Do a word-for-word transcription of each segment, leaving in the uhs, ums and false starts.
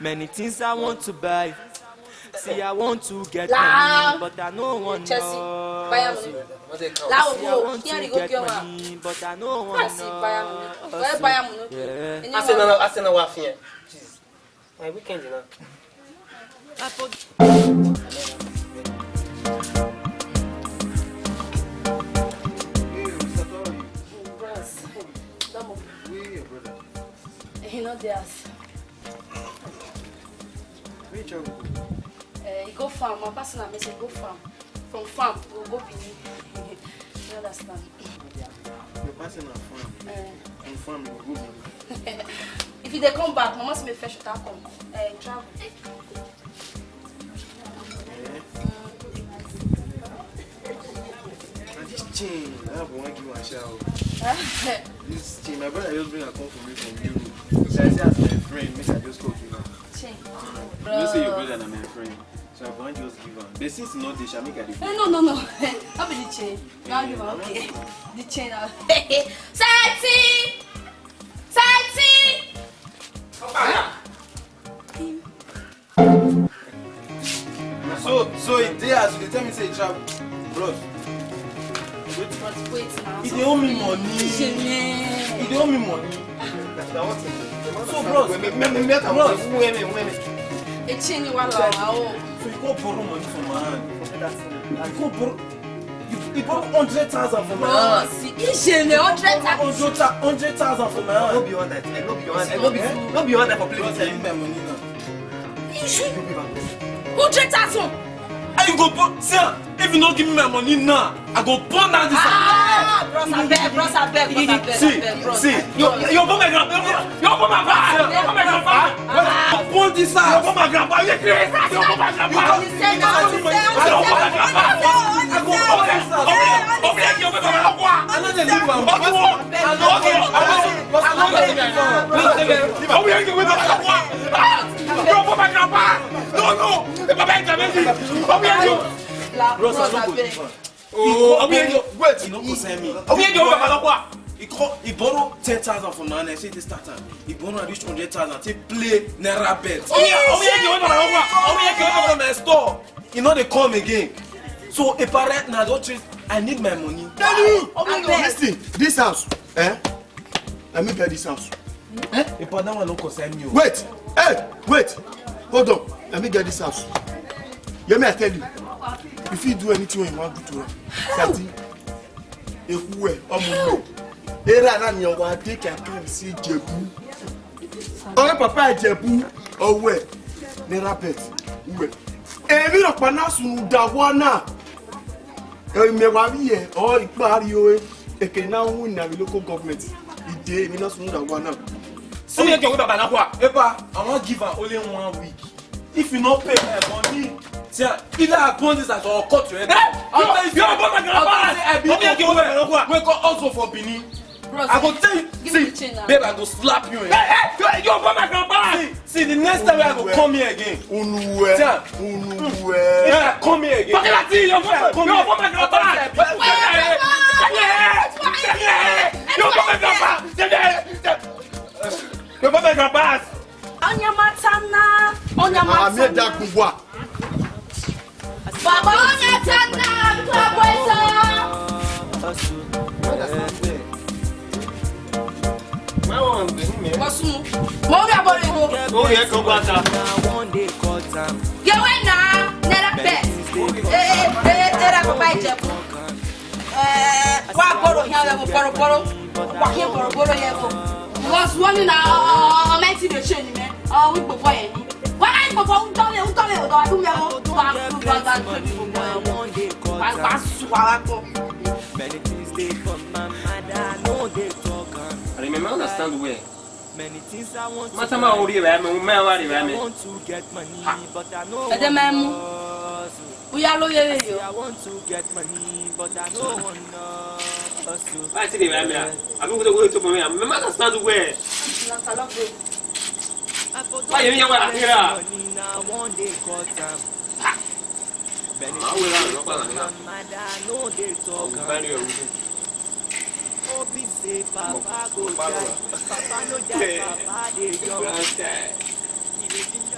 Many things I want to buy. See, I want to get money, but I no want Chelsea, Bayern Munich. Lawo, wo, kian ri go kian wa. But I no want Chelsea, Bayern Munich. Where Bayern Munich? Arsenal, Arsenal wa fian. Jesus. My weekend now. Bros, Damo. Where your brother? He no dey house. Where you travel go? Eh, he go farm. My pastor na message go farm. From farm, we go Benin. You understand? Your pastor na farm. Eh. From farm, you go Benin. If he dey come back, mama say me fetch water come. Eh, travel. Eh? And this chain, I have one give one shout. This chain, my brother just bring her come for me from Europe. So I say as my friend, make I just go give her. Chain. You know say your brother na my friend, so I go and just give her. But since you know this, I make her the Eh, no, no, no. Not be the chain. No, give her. Okay. The chain. Uh, Sati! Sati! So, so e dey as you dey tell me say e travel, bros. But wait now. E dey owe me money. E dey owe me money. So, bros, bros. A chain wa la o. So you go borrow money from my hand. You go borrow. You, you borrow hundred thousand from my hand. Bros, e chain hundred thousand. Hundred thousand from my hand. No be all that. No be all that. No be, no be all that for play. Bros, I need my money now. Hundred thousand. And you go burn, see am, if you no give me my money now, I go burn down this house. Ah, bros, abeg, bros, abeg, bros, abeg, see, abeg, bros. See, you, you burn my grandpa, you burn my grandpa, you burn my grandpa. Burn this house. You burn my grandpa, you crazy, you burn my grandpa. You burn my grandpa. I go burn this house. Okay, okay, okay, okay, okay, okay, okay, okay. I no dey leave am. Okay, okay, okay. Open your window. Ah! Yo, put my grandpa. No, no. The papa is amazing. Open your window. Bros, I no go leave am. Oh, open your window. Wait, e no concern me. Open your window, papa. He call, he borrow ten thousand from my hand. I say this start time. He borrow at least hundred thousand. Take play naira bet. Open your, open your window, papa. Open your window from my store. E no dey come again. So, epa, right now, I don change. I need my money. Tell you, open your window. Listen, this house, eh? Let me get this house. Eh? Epa, that one no concern me o. Wait! Hey! Wait! Hold on. Let me get this house. Hear me, I tell you. You fit do anything when you want to do to her. Sati. Eku we, ọmọ mi. Era na ni ọwa de ka kan si Ijebu. Ọrẹ papa Ijebu, ọwẹ. Naira bet. Uwe. Emwi rọkpa na sunu da wa na. Emwi wa vbiẹ, ọ ikpa rri ore, eke na hu na vbe local government. Ide, emwi na sunu da wa na. Omi eke owe baba na kwa. Epa, I wan give am only one week. If you no pay my money, see, either I burn this house or cut your head. Hey, I'll tell you, you burn my grandpa. I'll tell you, say I be Omi eke owe baba na kwa. Wey come hustle for Benin. Bros, I go tell you, give me see, the chain now. Babe, I go slap you, eh. Hey, hey, you, you burn my grandpa. See, see, the next time I go come here again. Unuwe. Unuwe. If I come here again. Talk about it, you burn my grandpa. Wait, wait, wait, wait. You burn my grandpa. You burn my grandpa. Onye matana, onye matana. Baba, onye tana, kwa kwezo. Wasu, mo ri abore mo. Oh, yeah, come back. Ye we na, naira bet. Eh, eh, era ko ba Ijebu. Eh, wa bọrọ hian vbe ẹvbo bọrọbọrọ, wa hian bọrọbọrọ ye ẹvbo. Because wẹ ọnii na, ọ, ọ, ọ, ọ ma ti de shame mẹ, ọ, wẹ igbobọ ẹre ni. Wa gha igbobọ, u dọmwẹ, u dọmwẹ, u dọmwẹ, u dọmwẹ, u dọmwẹ, u dọmwẹ, u dọmwẹ. Wa, wa su, wa, wa gbọ. Many things dey for my mind, I no dey talk am. I remember, understand well. Mata ma o ri evba mẹ, ma wa ri evba mẹ. Ẹdẹ ma mu. U ya lo yere yo. Wa ti ri evba mẹ a? Abi wo wo to mẹ a? Mẹ ma understand well. Wa ye mi ya wa ra kira. Ma wẹ ra ọkpa na nira. Ọ very well. Obi say papa go die, papa no die, papa dey young. He dey ginger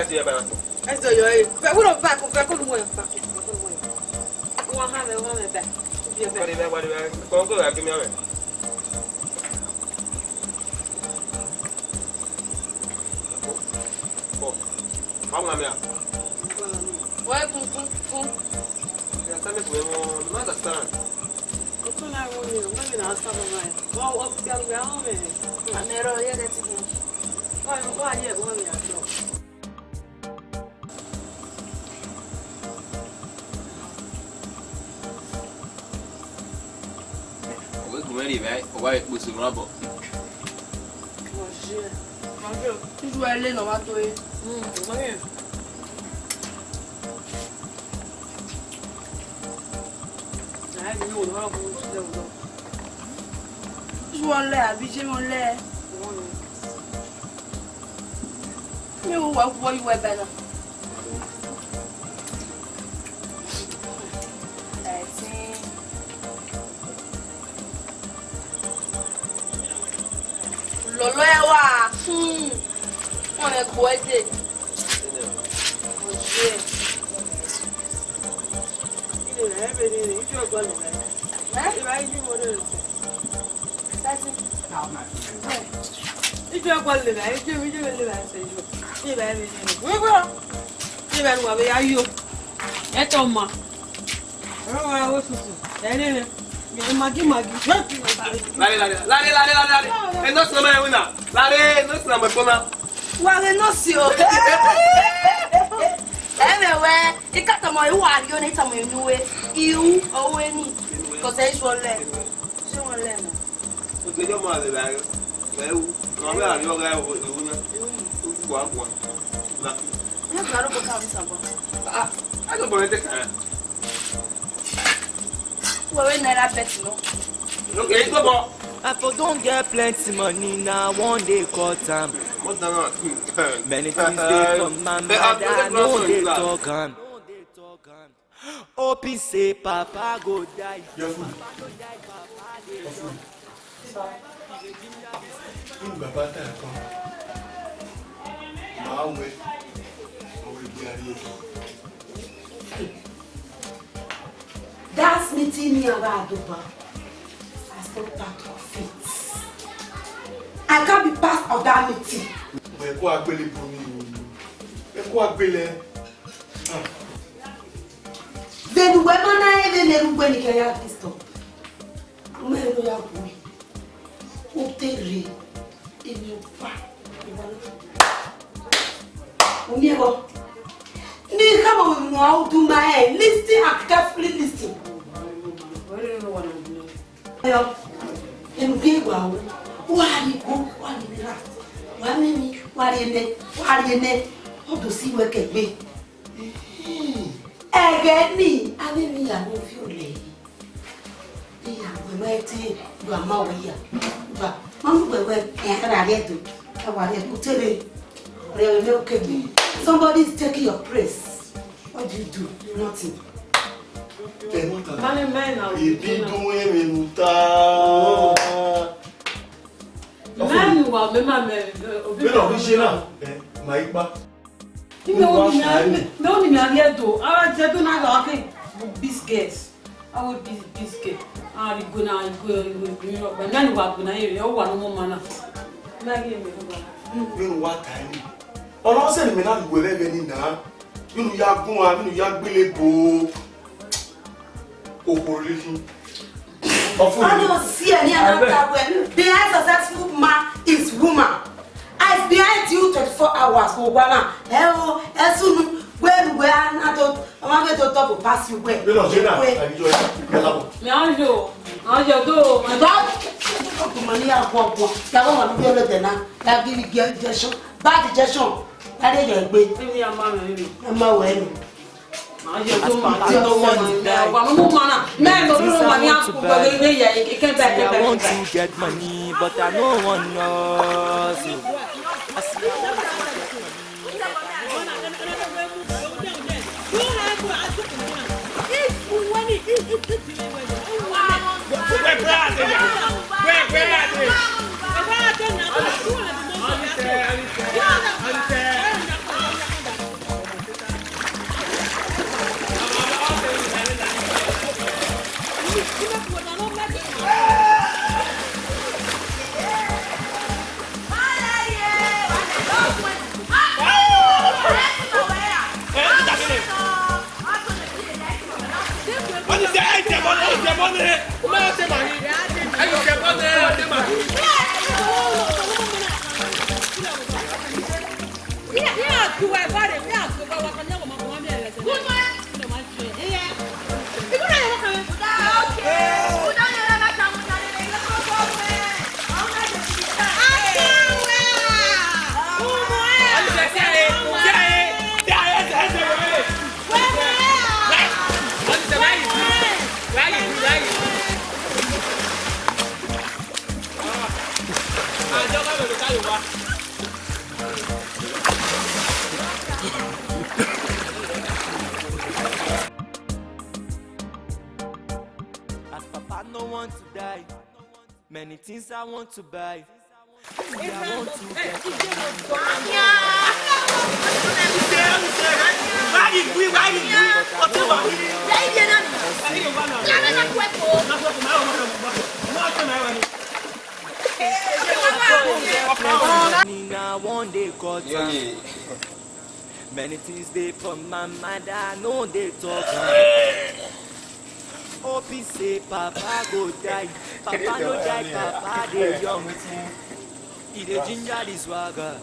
Ẹ ti ẹ ba na tọ. Ẹ ti yọ ẹ. Vẹ wúrọ̀ va kò vẹ kó lu mọ ẹ. Va kò vẹ kó lu mọ ẹ. Wọ́n hàn mẹ́, wọ́n mẹ́ bẹ́ẹ̀. Ó bí ẹ bẹ́ẹ̀. Wọ́n rí bẹ́ẹ̀, wọ́n rí bẹ́ẹ̀. Kò ń kó ìwà kí mi ọ̀rẹ́. Báwo la mẹ a? Wọ́n ẹ kún kún kún. Ẹ sáré kò ẹ wọn, you no understand. Otu na wo ni, wọ́n mi na sa bàbá ẹ. Wọ́n wọ́n fi arúgbó àwọn mẹ. Àmì ẹ̀rọ yẹ kẹ́ ti kún. Wọ́n wọ́n ayé ẹ̀gbọ́n mi àjọ. Ọ wẹ gu mwẹ rhie evbare, ọ wa vbe kpo eso ne ọ bọ. Uwẹ le ne ọ ma to re. Iye wọ lẹ abi iye wọ lẹ? Iye wọ wa khuọ iwẹ ẹbẹ na. Ẹtin. Lọlọ ẹ wa. Hmm. Wọn lẹ gbo ẹdẹ. Ọjẹ. Ilé rẹ ẹ bẹ ní ìjọ ẹgbẹ lọ rẹ. Ẹ? Ìbá yí mo lè rẹ. Tati. Ìjọ ẹgbẹ lè rẹ, ìjọ mi, ìjọ mi lè rẹ ṣe ìjọ. Ìbá ẹ bẹ ní ìjọ. Wíwọ́. Ìbá ẹ wà bẹ ya yọ. Ẹ tọ ma. Ọ̀rọ̀ wa wo tutu. Ẹ rí rẹ. Ẹ magi magi. Lare, lare, lare, lare, lare. Ẹ nọ sinama ẹ wina. Lare, ẹ nọ sinama ẹ kpọna. Wa ghe nọ si o. Ẹ mẹ wẹ, I ka tama ẹre, I wa rhie ọnii, I tama ẹre ne uwẹ, I ru, ọ ru ẹre nii, cause ẹ i zuọ lẹ, zuọ lẹ nọ. Otu ẹjọ ma vbe vbe aro, vbe ru, ma vbe arriọ gha ẹvbo iwu na, u gua guan. Yes, I don't go come this one. Ah, I don't go take care. Wait, wait, naira bet no. Okay, go, go. I for don't get plenty money now, one day cut am. What the hell? Many things dey for my mind, I no dey talk am. Hoping say Papa go die. Your food. Papa go die, Papa dey young. Your food. Nígbà bá tà kán, màá wẹ ọ̀rọ̀ ìgbé ayé. That meeting me about Adoba, I stop part of it. I can't be part of that meeting. Ẹ kú agbélé bomi o. Ẹ kú agbélé. Vbene uwẹ ma na rẹn vbene erha uwẹ ni khian ya disturb. Mẹ ne ọ ya gu uwẹ. U te rre, emwi ọkpa, uwa na. U miẹn vbọ? Ne I khama wẹ emwi ne u do ma rẹn, listen and carefully listen. Ẹyọ, enu gie wa o, wa rhie igho, wa rhie erha, wa miẹn emwi, wa rhie nẹ, wa rhie nẹ, ọ do si wẹ kẹ egbe. Ẹghẹ nii, avbe emwi hia ne ọ viọ lẹ, I ya gu ẹmwẹ te, do a ma wẹ ya. Ba, ma mu wẹ wẹ, ẹ, ra rhie do, ẹ wa rhie do, u te rre, rẹ vbe okegbe. Somebody is taking your place. What do you do? Nothing. Mane mẹ na. Ibi dun emwi ne u ta. Mẹ nu wa, mẹ ma mẹ, obi. Bẹ́ẹ̀ ni, ọ̀rọ̀ ṣe náà, ẹ, ma ipa. Ime oni mẹ, ime oni mẹ ariẹ do. Ara jẹ do na ga ke bis girls. Awe bis, bis girl. Ari go na, go, go, go, go. Ba na ni wa go na ye, o wa no mo mana. Na ye me wa. Vbene uwa ta ẹre, ọ na sẹ ne imẹ na lu ẹvbo ẹghẹ nii na. Vbene u ya gun a, vbene u ya gbele bo. Okhuo rre khin. Ọ fo. Ọni ọ si ẹre ni a na ta wẹ, behind successful man is woman. Eyes behind you twenty-four hours, owa na. Ẹ o, ẹ sunu, wẹ nu wẹ a na do, ọmọ mi do double pass you wẹ. Vbene ọ je na, wẹ. Abi jọ ya, ya labọ. Mi a yo, a yo do. Ba, ọkùnrin ni a gbọ gbọ, ya wọ wà lórí ọlọdẹ náà, ya give me injection, bad injection, ya lè yọ ẹgbẹ. Èmi a ma rẹ mi. Ẹ ma wẹ ẹnu. As Papa no want to die, things I want to buy. I want to get money, but I no want no hustle. I say I want to get money, but I no want no hustle. As Papa no want to die, many things I want to buy. I want to get money. Money na one day cut am. Many things dey for my mind, I no dey talk am. Hope he say Papa go die, Papa no die, Papa dey young. He dey ginger the swagger.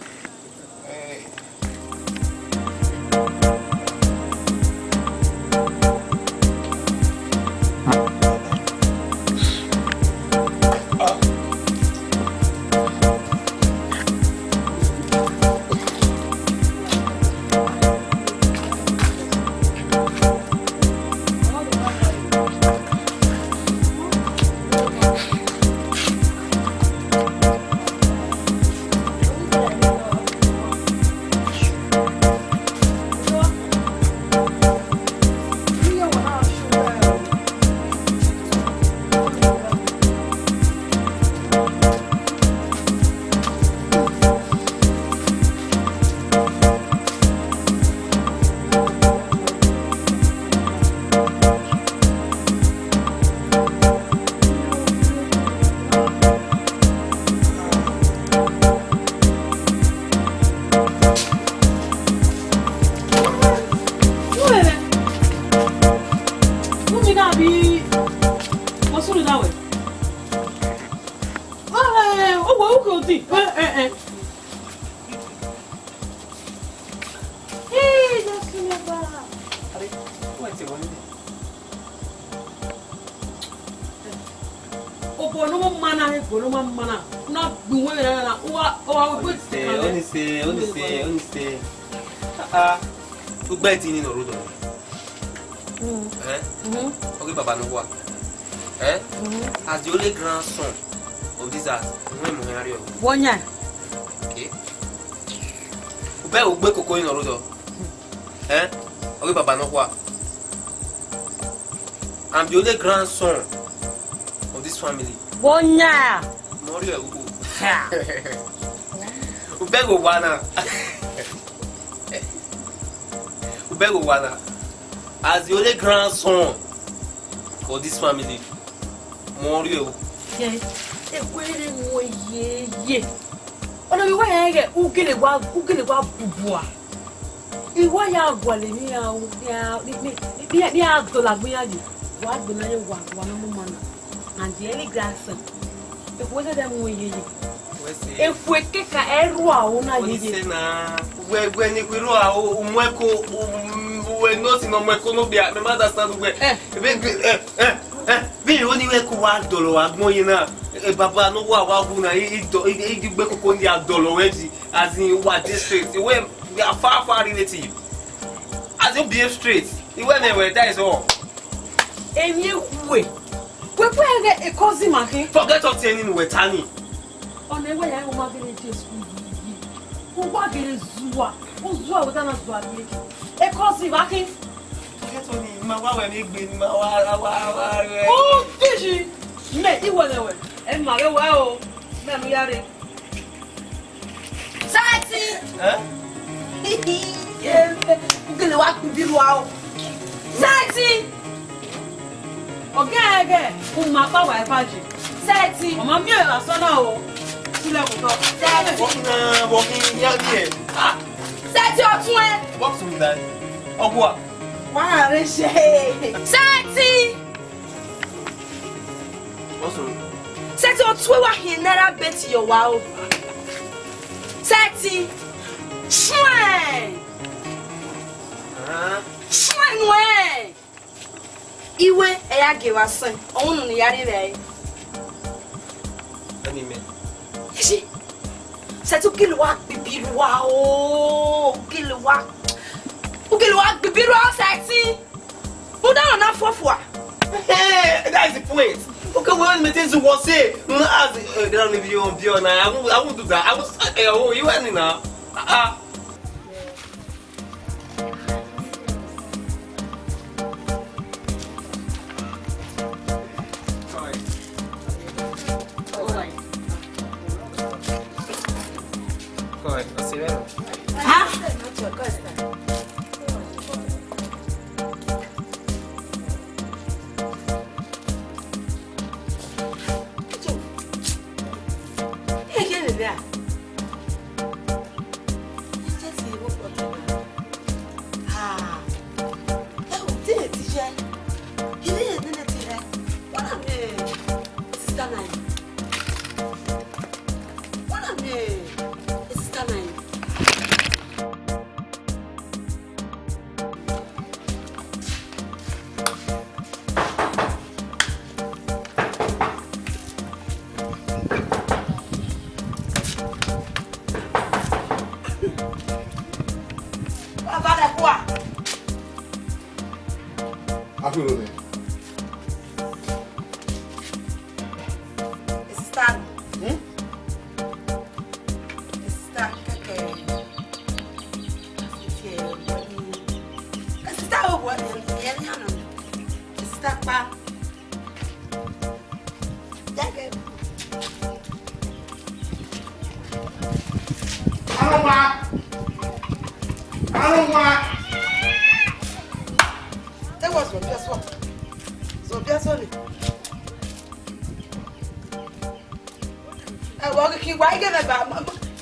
Eh, eh, eh. Hey, that's me, ba. Are, wait a minute. Obo ne ọ ma na, obo ne ọ ma na. Na gbe uwẹ na, na, uwa, uwa, uwa. Onise, onise, onise, onise. Ah, ah. Ugbe ti ni nọ rhodọ. Mm. Eh? Mm-hmm. Okay, baba no wa. Eh? Mm-hmm. As the only grandson of this house, wẹ mu hia rriọ. Wọ yan. Okay. Ubẹ ogbe koko ni nọ rhodọ. Eh? Ọ ghi baba nọkhua. I'm the only grandson of this family. Wọ yan. Mọ rriọ ẹvbo. Ha. Ubẹghe owa na. Ubẹghe owa na. As the only grandson of this family. Mọ rriọ ẹvbo. Ye, ekhue rre mu ye ye. Ọna vbe wa rẹn ighẹ u gele wa, u gele wa bubua. I wa ya gualọ emwi iran ru, ne iran, ne, ne, ne, ne iran dọlọ agbọn iran ye. Wa gbe na ye wa, wa ne ọ mu ma na. And the early grandson. Ekhue zẹdẹ mu ye ye. Wẹ sẹ. Ekhue keka ẹ rua o na ye ye. Onise na, wẹ, wẹ ne ekhue rua o, u mu ẹko, u, u, wẹ nothing, ọ mu ẹko ne okpia, mẹ ma understand wẹ. Eh. Ebe, ebe, eh, eh, eh, vbe iro ni wẹ ko wa dọlọ agbọn ye na, eh, baba ne ọ wa, wa wu na, i, i dọ, i, i gbe koko ni a dọlọ wẹ di. As in, wa dey straight. Iwẹ, we are far, far relative. As you behave straight. Iwẹ nẹ wẹ, that is all. Emwi ekhue. Wẹ kue ẹghẹ e cousin ma khin. Forget something ni wẹ ta ni. Ọna wẹ ya, u ma gele die school yi. U wa gele zua. U zua wẹ ta na zua gele. E cousin ma khin. Forget something, ma wa wẹ vbe egbe ni ma wa, wa, wa, wa. U tiji. Mẹ, iwẹ nẹ wẹ. Ẹ ma ghẹ wẹ o. Mẹ mu ya rre. Sẹtin! Eh? U gele wa kpibi rua o. Sẹtin! Ọgẹgẹ, u ma kpa wa eva je. Sẹtin! Ọ ma miẹn vbe asọn na o. Tilẹkun tọ. Sẹtin! Vbọ khin na, vbọ khin ya rrie? Ah! Sẹtin ọtuẹn! Box me that. Ọgua. Wa rre ṣe. Sẹtin! What's wrong? Sẹtin, ọ tuẹ wa khian naira bet ye owa o. Sẹtin, suẹn. Ah. Suẹn nuẹn. Iwẹ ẹ ya gie vbe asọn, ọmọ unu ne I ya rre vbe ẹre. Ẹni mẹ. Isi. Sẹtin, u gele wa kpibi rua o. U gele wa, u gele wa kpibi rua o, Sẹtin. Uda na fua fua. Hey, that is the point. Okay, well, me things was say. No, no, as, uh, they don't leave you on beer now. I won't, I won't do that. I was, uh, oh, you and me now. Uh-uh. Correct. Correct. I'll see you later. Ah? Sister Nine. What I mean, sister Nine. Baba, lẹ kua. Akpiro nẹ. Sister. Hmm? Sister, kẹkẹ. Sister, o wọ ni, ni, ni, ni. Sister pa. Jẹgẹ. Arọgba. Arọgba. Ẹ wọ zọbiẹ sọ. Zọbiẹ sọ ni. Ẹ wọ kiki wa ige mẹ ba.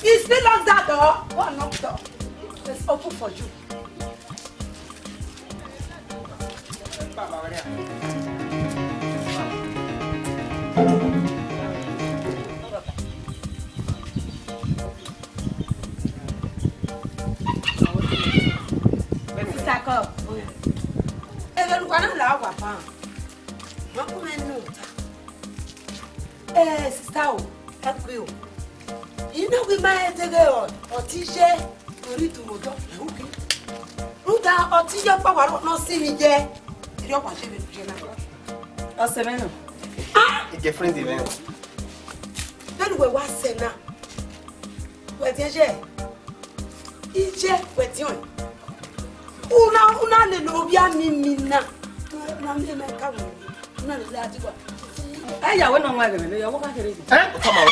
He still locks that door. Go and knock door. It's open for you. Takọ. Ẹghẹ ne uwa na la owa fan, ma kọ mwẹ ne u ta. Eh, sista o, ẹ kue o. I na wẹ ima rẹn deghẹ ọ, ọtẹn iye ne ọ rhie idunmwu odọ, ẹ hu khin. Rhunmwuda ọtẹn iye ọkpa wa rọ ne ọ sinmwi ye, erriọ wa ye vbene u ye na. Ọse mwẹ nọ. Ah! Girlfriend mwẹ. Vbene uwẹ wa sẹ na, wẹ diẹn ye, iye wẹ diẹn ọẹn. Una, una lele ovbi amimi na, una miẹn mẹ ka wẹ, una lele adigba. Ẹ ya wẹ ne ọ wan ẹghẹ mwẹ, ya wẹ ka kere yi. Eh? Come on.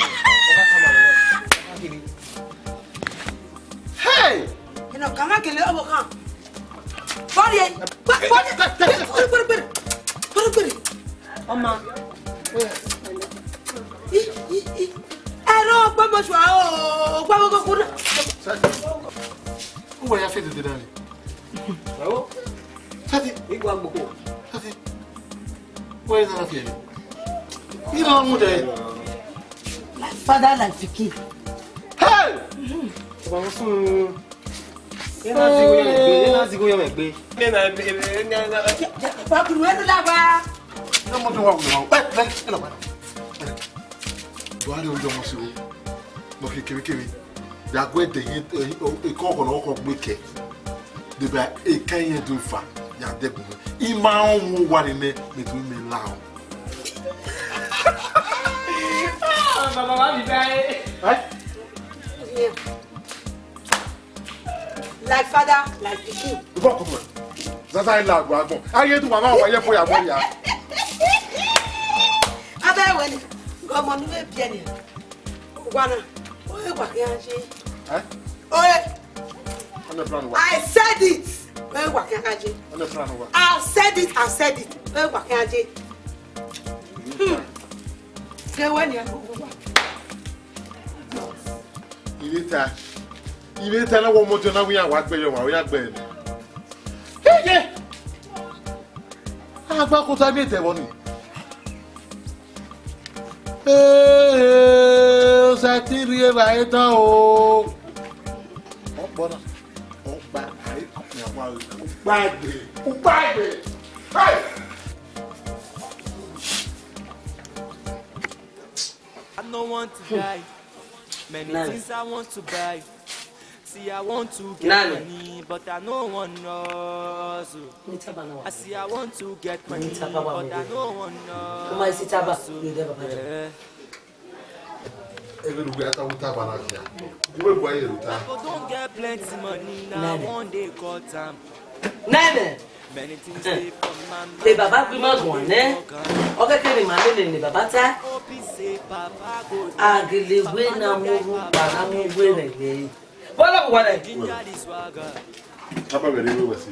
Hey! Ina kama kele ọvbokhan. Bọrriẹ. Bọrriẹ. Bọrriẹ, bọrriẹ, bọrriẹ. Ọma. I, i, i. Ẹrọ ọgbọmọṣua o, ọgbọmọkọkọ na. Uwẹ ya fẹ dede dale. Bravo. Sati. Igwa gboko. Sati. Where is that here? You don't want that. Like father, like pikin. Hey! Baba, what's wrong? Ena zigo yọ mẹ gbe, ena zigo yọ mẹ gbe. Ena, ena, ena, ena. Wa kuru ẹnu la wa. Ẹ mọ tó wà wùdà wà. Ẹ, ẹ, ẹ lọ pa. Buhari ojú ọmọ sí o. Mo fi kiri kiri. Dàgbọ́ ẹ̀dẹ̀ yẹn, ẹ, ẹ, ẹ̀kọ́ ọkọ̀ náà ọkọ̀ gbé kẹ. Dèbà ẹ̀ka yẹn dùn fà, yà dẹ́gùn mọ́. Ì máa ń wo wà nínú ẹ̀, mi tún mi la o. Bàbá wa mi bá ẹ. Ẹ? Like father, like pikin. Ìfọ̀ kò mọ̀. Zaza ẹ̀ la àgbà àgbọ̀n. Ayé dùn màmá wa yẹ fún ìyàwó ìyá. Abẹ́ ìwé ni, ọmọ mi lè bí ẹni. Wa na, oye wa kí n ṣe. Ẹ? Oye. Ọ̀nà plan wa. I said it. Oye wa kí n ṣe. Ọ̀nà plan wa. I said it, I said it. Oye wa kí n ṣe. Hmm. Ṣé wẹ́n ni ẹ gbogbo wa? Ìrètà. Ìrètà náà wọ́n mọ́jọ náà wíyàn wá gbẹ̀yẹ̀ wá, wíyàn gbẹ̀yẹ̀. Yeye! Agba kota mi tẹ vbọ ni. Ee, Sati rhie evbare tọn o. Ọkpọ na, ọkpa, ae, ọkpa, ọkpa egbe, ọkpa egbe. Hey! I no want to die. Many things I want to buy. See, I want to get money, but I no want hustle. I see, I want to get money, but I no want hustle. Come on, sit back. Yeah. Ebe lugbe ata wuta bana kia. Iwe gwa ye ruta. People don't get plenty money now, one day cut am. Nene. Many things dey for man. E baba gbe ma guan nẹ. Ọ kẹkẹ ne ima lele ne baba ta. A gele wẹ ne a mu orhukpa, ne a mu wẹ rẹn ghe. Bọlọ bu wa rẹ. Papa bẹrẹ iwe wẹ si.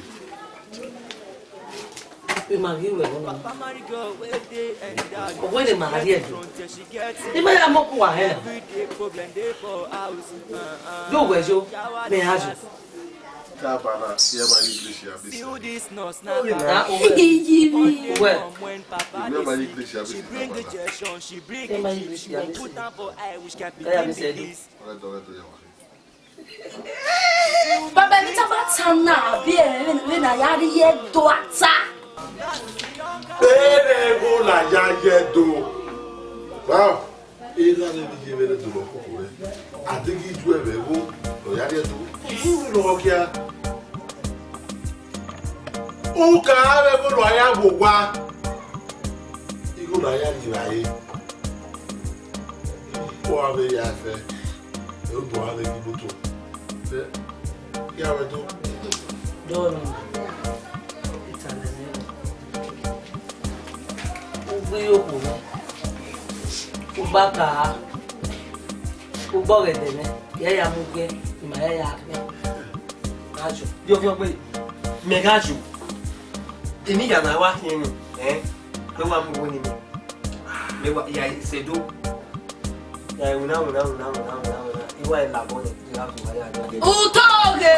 Ima ghi wẹ vbọ nọ. Ọ wẹ ne ima rhie ẹdẹ. Ima ya mọ ku wa hẹ na. Do wẹ yo, mẹ a yo. Tabana, iye ma yi English ya bisi. Tabana. Iye ma yi English ya bisi. Tabana. Iye ma yi English ya bisi. Tabana. Ọrẹ dọrẹ do ya wa. Baba, emwi te a ma ta na, abi ẹmwẹ ne a ya rhie do ata. Ere ebo la ya ye do. Wow. Ena ne mi ye vbe ne do lọ koko rẹ. A deghẹ i ju ẹmwẹ ẹvbo ne ọ ya rhie do. Unu lọghọ kia. Uka avbe ẹvbo ne a ya vbe owa. Igho ne a ya rhie vbe a re. Ọ avbe ya fẹ. Ẹ u do avbe ghi moto. Fẹ. Ghi avbe do. Dọọ nọ. Italẹ nẹ. Ugbo iyoko nẹ. Ugbo aka. Ugbo ọghẹdẹ nẹ. Ẹ ya mu gbe, ima ya ya gbe. Ajo. Yọ, yọ, gbe. Mẹ gha yo. Eni ya na wa khian ni, ẹ? Mẹ wa mu wo ni mẹ. Mẹ wa ya sẹ do. Ya wina, wina, wina, wina, wina, wina. Iwa ẹ labọ nẹ, ya fi wa ya do. Utoghe!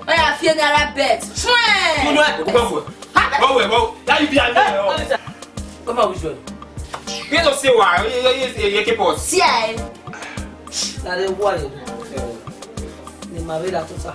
Ọ ya fi eni ara bet. Trend! Kunu ẹ, kunu ẹ. Bọ wẹ, bọ. Ya yi bi a nẹ. Come on, which one? Ye to se wa, ye, ye, ye, ye ke boss. See, eh? Na de wa ye. Ni ma ve da tota.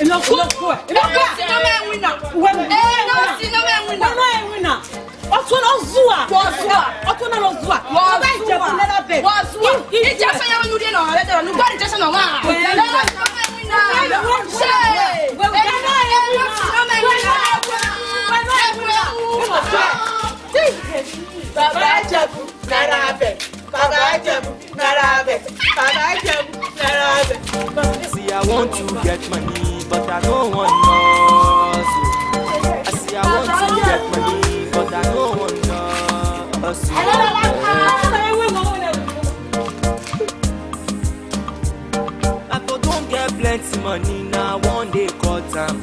Enough, enough, enough. Enough, enough, enough. Uwẹ, uwẹ, uwẹ, uwẹ, uwẹ, uwẹ. Ọtọn na zua. Wọ zua. Ọtọn na zua. Wọ zua. Baba Ijebu nẹrhẹ abẹ. Wọ zua. I, i, Ijebu ya ru ye nọ, rẹ dẹ nọ, ugbo Ijebu nọ ma. Wẹ, wẹ, wẹ, wẹ, wẹ, wẹ, wẹ, wẹ, wẹ, wẹ, wẹ, wẹ. Baba Ijebu nẹrhẹ abẹ. Baba Ijebu nẹrhẹ abẹ. Baba Ijebu nẹrhẹ abẹ. See, I want to get money, but I don't want hustle. I see, I want to get money, but I don't want hustle. I for don't get plenty money now, one day cut am.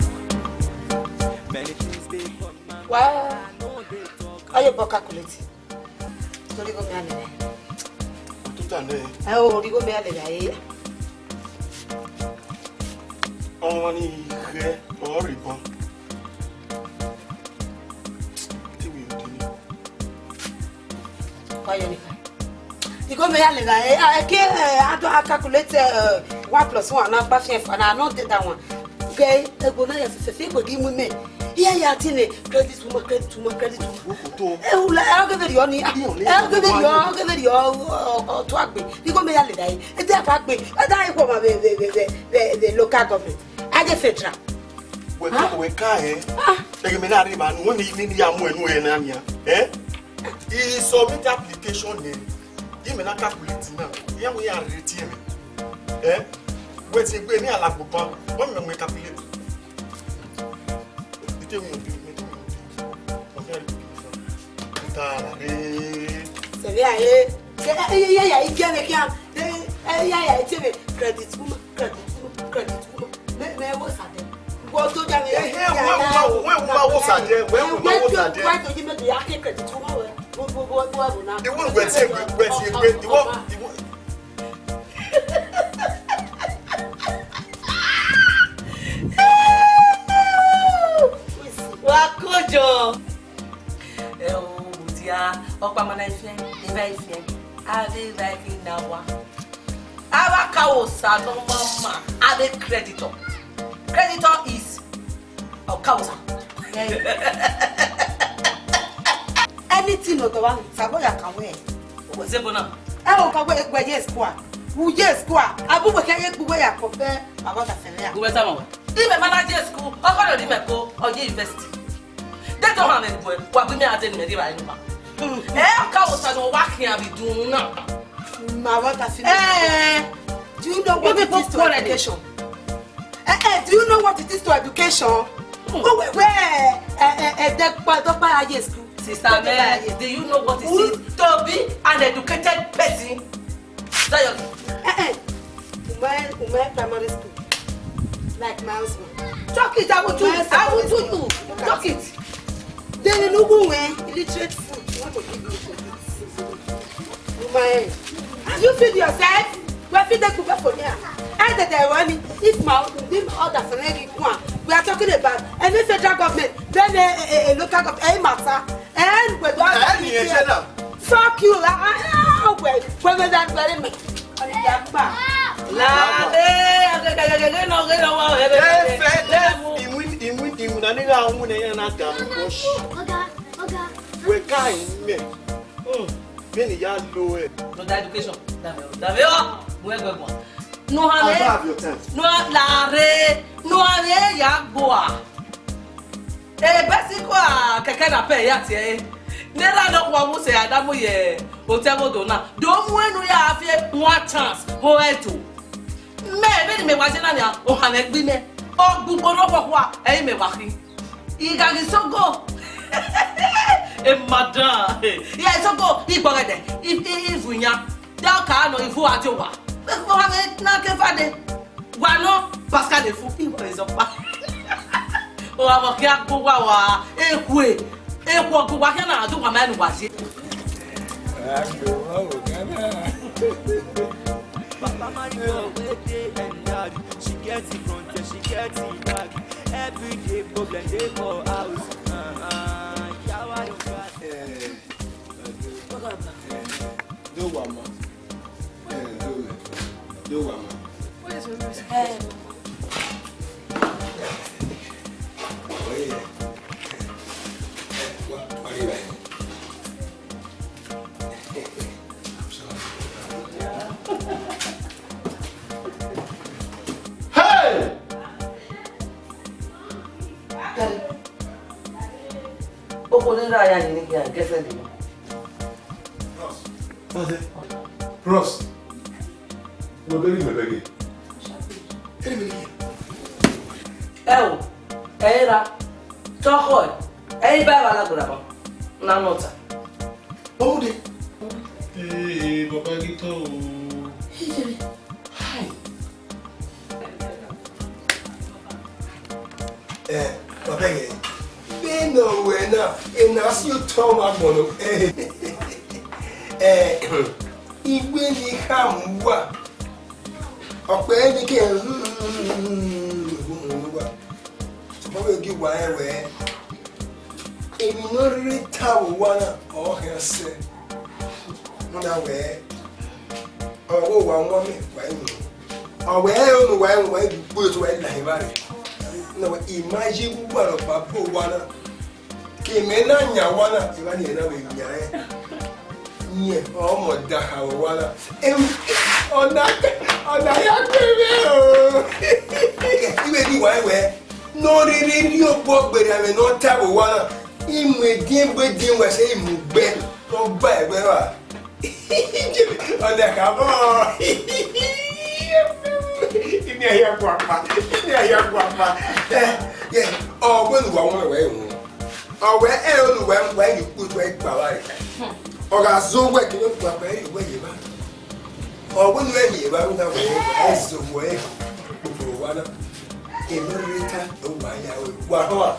Many things dey come my way, I no dey talk. How you go calculate? Torí kò mí a lè rà. Tuta nẹ. Ẹ o, orí kò mí a lè rà yìí. Ọmọ ni ìgbẹ́ ọ̀rọ̀ ìbọn. Tí mi ò dín ní. Wáyọ̀ nìkan. Ìgò mi ya lè rà ẹ, ẹ, kí, ẹ, a do a calculate, ẹ, one plus one na gba five, and I no take that one. Gẹ egbe na ya fẹfẹ fi egbe ghi mu mẹ. Iye ya ti nẹ, credit woman, credit woman, credit woman. Wo kò tó. Ẹ wula, ẹ ọgẹ veri ọ ni. Ẹ ọgẹ veri ọ, ọgẹ veri ọ, ọ, ọ, ọ tó agbe. Ìgò mi ya lè rà ẹ. Ẹ dẹ akọ agbe. Ẹ dẹ ikọ ma vẹ, vẹ, vẹ, vẹ, vẹ, vẹ local government. A je federal. Wẹ ka, wẹ ka ẹ. Ah. Ẹgẹ mẹ na rre ma nu, wẹ ni, ni, ni ya mu ẹnu ẹ na nia. Ẹ? I submit application nẹ. Imẹ na calculate na. Iran wẹ ya rate ẹmwẹ. Ẹ? Wẹ ti egbe ne a la gbọban. Wẹ mẹ mu calculate. Ite mi obi, mi ti mi obi. Ọkẹ rẹ. Sẹlẹ aye. Sẹ, ẹ, ẹ, ẹ, ya, ike ẹmwẹ kia. Ẹ, ẹ, ya, ya, ite mi. Credit woman, credit woman, credit woman. Mẹ, mẹ, wẹ, Wẹ ma wo sa diẹ, wẹ wo ma wo sa diẹ. Wẹ to yi me do ya ke credit, wẹ ma wẹ. Wẹ, wẹ, wẹ, wẹ, wẹ na. Iwu wẹ ti egbe, wẹ ti egbe, iwọ, iwọ. Wa kojọ. Ẹ o, mudia, ọkpa ma na ifiẹn, eva ifiẹn, ave eva ifiẹn na wa. Ava ka wo sa nọ mama, ave creditor. Creditor is Ọkaosa. Anything nọ dọmwa ni, sabọ ya kan wẹ. Uwẹ zẹ ebo na. Ẹ o ka wẹ, wẹ ye school a. U ye school a. Abu wẹ kẹ ye gbe uwẹ ya kọ fẹ, baba da fẹlẹ a. Uwẹ zẹ ma wẹ. Imẹ ma na ye school, ọkọ nọ di mẹ ko, ọ ye university. De to ha mẹ buẹ, wa gbe mẹ ade ni mẹ di ra inu ma. Ẹ Ọkaosa nọ wa khian vbe idunmwu na. Ma baba da fẹlẹ. Eh. Do you know what it is to education? Eh, eh, do you know what it is to education? Hmm. Who we were, eh, eh, eh, dọkpa, dọkpa aye school. Sister Mary, do you know what it is to be an educated person? Zion. Eh, eh. Umar, Umar primary school. Like my husband. Talk it, I will do it. I will do you. Talk it. Then you know who we illiterate food. You want to give me to eat. Umar, have you feed yourself? We feed the people for here. And the, the one, if my, if my order for any one, we are talking about any federal government, then a, a, a local government, any matter, and we don't Ẹ ní ẹ ṣe náà. Fuck you, la, ah, ah, we, we, we that very much. Lare, agẹgẹgẹgẹ nọ ghe nọ wa. Ẹ fẹ, ẹ, iwin, iwin, iwin na ni gha wu ne ya na da mi ko shi. Oga, oga. We ka yi mẹ. Hmm. Vbene I ya lo ẹ. No da education. Dame, dame, oh, mu ẹgbẹ guan. No ha I don't have your time. No ha lare, no ha re ya gbua. Ebe si ko a kẹkẹ na pẹ ya tie. Ne ra no kwa mu se adamu ye hotel godo na. Do mu enu ya fi one chance ho eto. Mẹ, vbene mẹ wa je na nia, ohanmwẹ gbe mẹ. Ogbugbo ne ọ khuakhua, ẹ i mẹ wa khin. I gha ghi sogo. E madam. Ya sogo, i gbọghẹdẹ, i, i, i vu yan. De ọ ka nọ, i vu a die owa. Ohanmwẹ na ke fade. Wa nọ, Pascal de fu, i wọ ezọkpa. Ohanmwẹ khian gbe uwa wa, ekhue. Ekhue ọghe uwa khian na, do wa ma enu wa ye. Papa marry girl wey dey endowed. She get the front and she get the back. Everyday problem dey for house. Uh-huh. Yawa don gas. Eh, eh, do wa ma. Eh, do, do wa ma. What is your name? Eh. Oh, yeah. Eh, wa, wa, wa. Hey! Daddy, okhuo ne I ra ya yin ne I khian girlfriend mẹ. Bros. Bros. Wẹ bẹghe, wẹ bẹghe. Ẹ o, ẹ ra, tọkhọ, ẹ i ba evba na gberra ma, na nọ ta. Ọmọdé. Ee, baba ghi tọ o. Hi. Eh, baba ye. Bene ọ wẹ na, ena si otọ ma gbọnọ. Eh, igbe ni kha mu wa. Ọ kpẹẹ ni ke, wa. Sokpan vbe ghi wa rẹn wẹẹ, emwi ne ọ rhirhi ta vbe owa na, ọ khian sẹ. Rhunmwuda wẹẹ, ọ wa wan mẹ, wa i wan. Ọ wẹẹ, ẹre ne uwa i wan, wa i gu ukpo eto, wa i la evba rre. Rhunmwuda wẹẹ, I ma ye igho uwa rhọkpa bu owa na. Ke imẹ na yan owa na, evba ni ẹre na vbe yan rẹn. Yẹn, ọ mọ da kha vbe owa na. Em, ọ na, ọ na ya gbe mwẹ o. I vbe ghi wa rẹn wẹẹ, ne ọ rhirhi rhie obọ gberra ẹmwẹ ne ọ ta vbe owa na. I mu ediẹn bu ediẹn wẹ sẹ, I mu gbe, ne ọ gba ẹre vbe evba. Ọ na kha vbọ. Ini a ya guakpa, ini a ya guakpa. Eh, yeah. Ọ wẹ ne uwa wan wẹ wọn. Ọ wẹ ẹre ne uwa wan, wa i ye ukpo eto, wa i kpa vba rre. Ọ gha zẹ owẹ kene guakpa, ẹ i re uwẹ ye evba. Ọ wẹ ne uwẹ ye evba, rhunmwuda wẹẹ, a i zẹ owẹ kpokporo owa na. Emwi ne ọ rhirhi ta, ọ wa ya ru, wa họn a.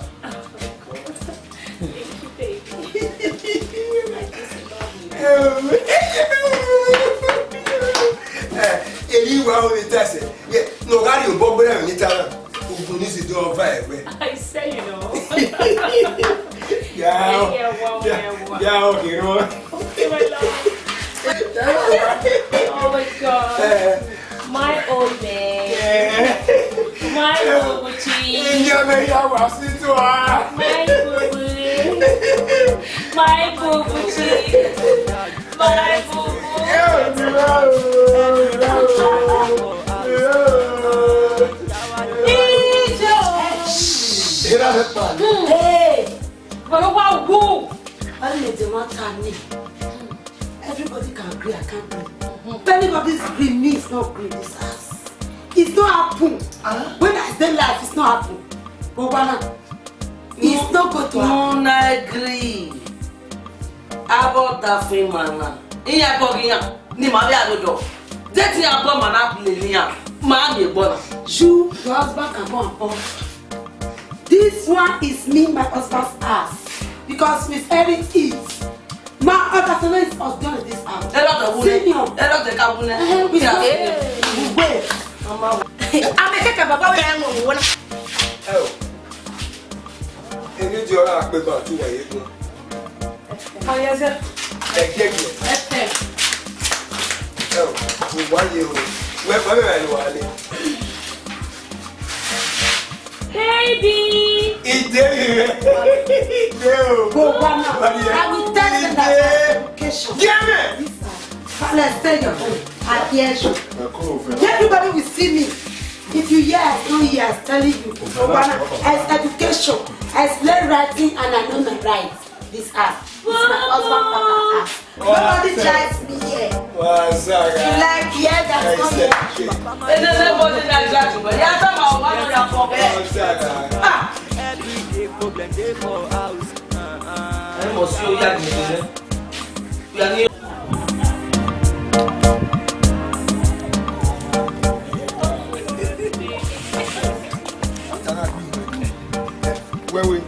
Eh, eri wa o ni ta ẹsẹ. Ye, no gari obọ gbere ni ta na. Ogun ni si do va ẹgbẹ. I say, you know. Ya, Yeah, yeah, wow, ya, yeah, wow. Ya, okay, no. Oh my God. Eh. My old man. Eh. My boo boo cheese. Iye me ya wa si tu a. My boo boo. My boo boo cheese. My boo boo. Eh, no, no, no, no. Ijo. Hey. But what who? Only the matter me. Everybody can agree, I can't agree. If anybody's agree, me is not agree in this house. It's not happen. Huh? When I say life, it's not happen. But why not? It's not going to happen. No, I agree. About that thing, man. Iya ko giyan. Ni ma be alodo. That thing about man up lilian. Man ye bona. You, your husband can go and pop. This one is me, my husband's house. Because Miss Erin is my other family is us done in this house. Ẹ lọ tẹ wú nẹ. Senior. Ẹ lọ tẹ ka wú nẹ. Eh, we Yeah. just Wait. Mama. Ame kẹkẹ baba wẹ ẹ mọ wọ na. Ẹ o. Eni di ọra akpegba tu wẹ ye gun. Ayẹsẹ. Ẹgbẹgbẹ. Ẹsẹ. Ẹ o, mo wá ye o. Wẹ, wẹ, wẹ, wẹ, wẹ, wẹ. Baby. Ide rẹ. Ide o. Go, go now. Maria. I will tell them that Ide. Education. Jẹ́mẹ̀. This time. Let's tell your own. I hear you. Everybody will see me. If you hear, I don't hear, I telling you. Obana, as education, I explain writing and I know my rights. This house. It's my husband, papa house. Nobody drives me here. Wazaga. You like here, that's not here. Exactly. Nobody that drives me. Yeah, talk about one of your pocket. Wazaga. Ah. Everyday problem dey for house. Ẹ mọ̀ sí oyá gbèsè rẹ. Ìyá ni. Wẹwe,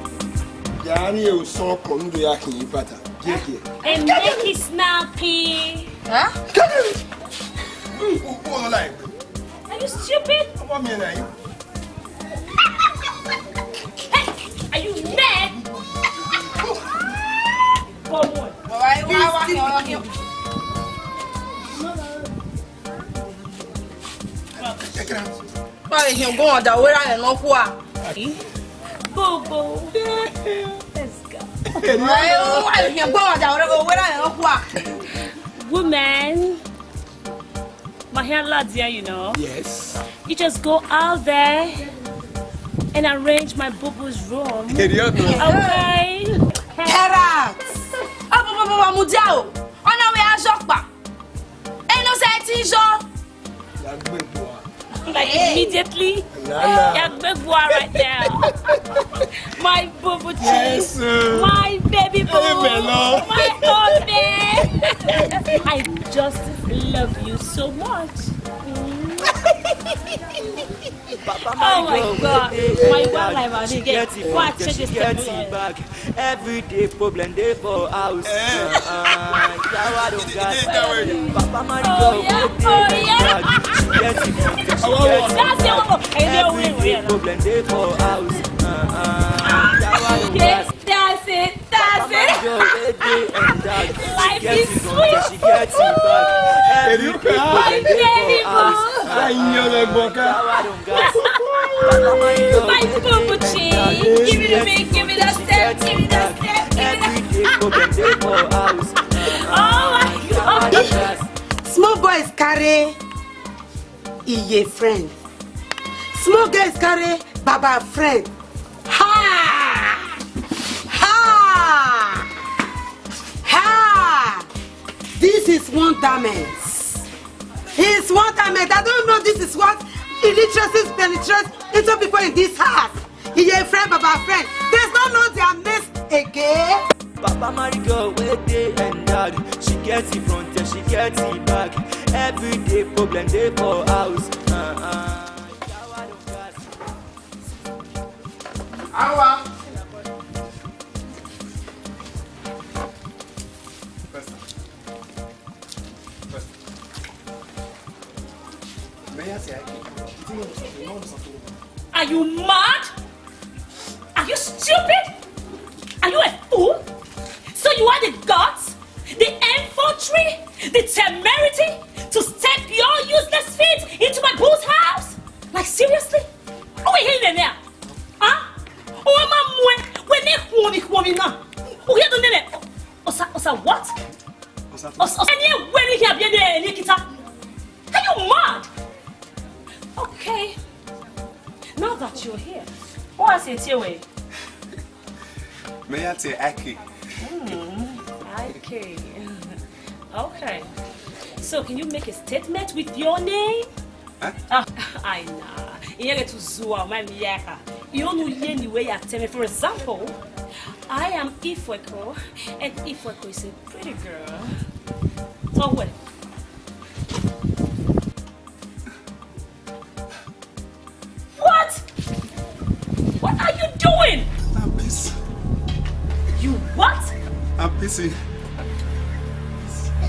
ya ni e usọ ọkọ nudo ya khin ibata. Giẹgiẹ. And make it snappy. Huh? Are you stupid? Ọmọ mi ẹ na yìí. Hey, are you mad? Come on. Why, why, why, why, why? Check it out. Why you go on the way and no kwa? Bobo. Let's go. Why, why you go on the way and no kwa? Woman. My hair lad here, you know. Yes. You just go out there and arrange my boo-boo's room. Ẹ ri ọdọ. Okay? Get out! Ọ, bọ, bọ, bọ, bọ, mu dia o. Ọna wẹ a zọ kpa. Eno sẹ ti zọ. Ya gbe bua. Like, immediately. Lala. Ya gbe bua right now. My boo boo cheese. Yes, sir. My baby boo. Hey, my love. My own man. I just love you so much. Oh my God. My wife, like, I didn't get what changes the blood. Everyday problem dey for house. Eh. Uh, uh, Yawa don gas. Papa man go with the bag. She get it from there, she get it back. Everyday problem dey for house. Uh, uh, Yawa don gas. That's it. That's it. Papa man go with the bag. Life is sweet. She get it back. Everyday problem dey for house. Ayin ọlọgbọn ká. Yawa don gas. My boo boo cheese. Give me the big, give me the step, give me the step, give me the Everyday problem dey for house. Oh my God. Small boys carry iye friend. Small girls carry baba friend. Ha! Ha! Ha! This is wonderment. He is wonderment. I don't know this is what illiteracy penetrates into people in this house. He is friend, baba friend. There's no know their mess again. Papa marry girl wey dey endowed. She get it front and she get it back. Everyday problem dey for house. Uh, uh. Awa. Are you mad? Are you stupid? Are you a fool? So you had the guts, the infantry, the temerity to step your useless feet into my boo's house? Like, seriously? Who we here now? Huh? Oh, my mwe, when they khuomi khuomi now. Oh, here the nene. Osa, osa, what? Osa, osa, any way here be any kita. Are you mad? Okay. Now that you're here, what else is your way? May I say Aki? Hmm, Aki. Okay. So can you make a statement with your name? Huh? Ah, I know. Iye get to zua, my miyaka. You know, you anyway, ya tell me. For example, I am Ifweko, and Ifweko is a pretty girl. So what? What? What are you doing? I'm busy. You what? I'm busy.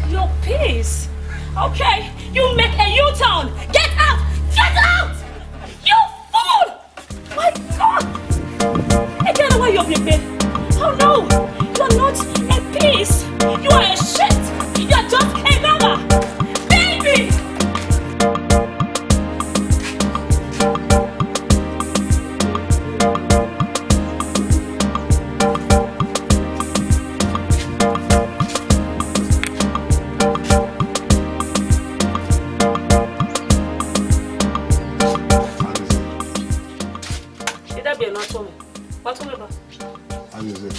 Your piece? Okay, you make a U-turn. Get out! Get out! You fool! My God! Again, why you, baby? Oh no! You are not a piece. You are a shit. You are just a number. Baby! Ida biẹ ne ọ tọn mwẹ, wa tọn mwẹ ba. How is it?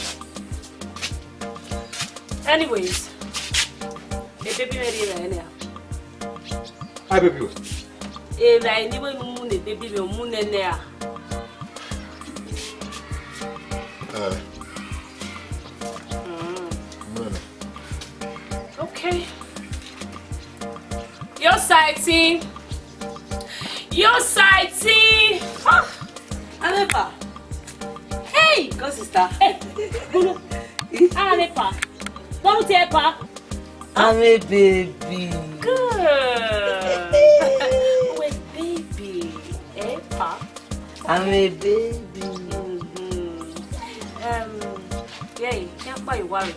Anyways, a baby mẹ rhie evbare nẹ a. Hi, baby. Evbare ne I wẹ ne u mu ne baby mẹ, u mu nẹ nẹ a. Eh. Mm. Mu nẹ nẹ. Okay. Yo, Saiti. Yo, Saiti. Ah, Amepa. Hey, go, sister. Hey, Gulu. Amepa. Don't you tell Pa? I'm a baby. Good. Wait, baby. Eh, Pa? I'm a baby. Mm-hmm. Um, yeah, can't buy you worry.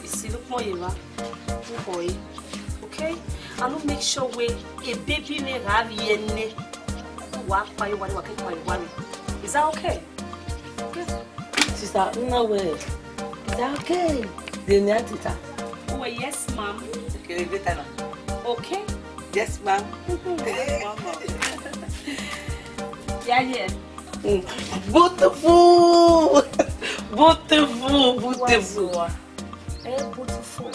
Isi ne ukpọn ye evba, u khọ ẹre. Okay? And u make sure wẹ a baby mwẹ gha vbiẹ nẹ. Wa kpa ye owa, wa ke kpa ye owa nẹ. Is that okay? Okay. Sister, nna wẹ, is that okay? De ne a tita. Wẹ, yes, ma'am. Okay, later now. Okay? Yes, ma'am. Mama. Yeah, yeah. Mm. Beautiful! Beautiful, beautiful. Wazua. Eh, beautiful.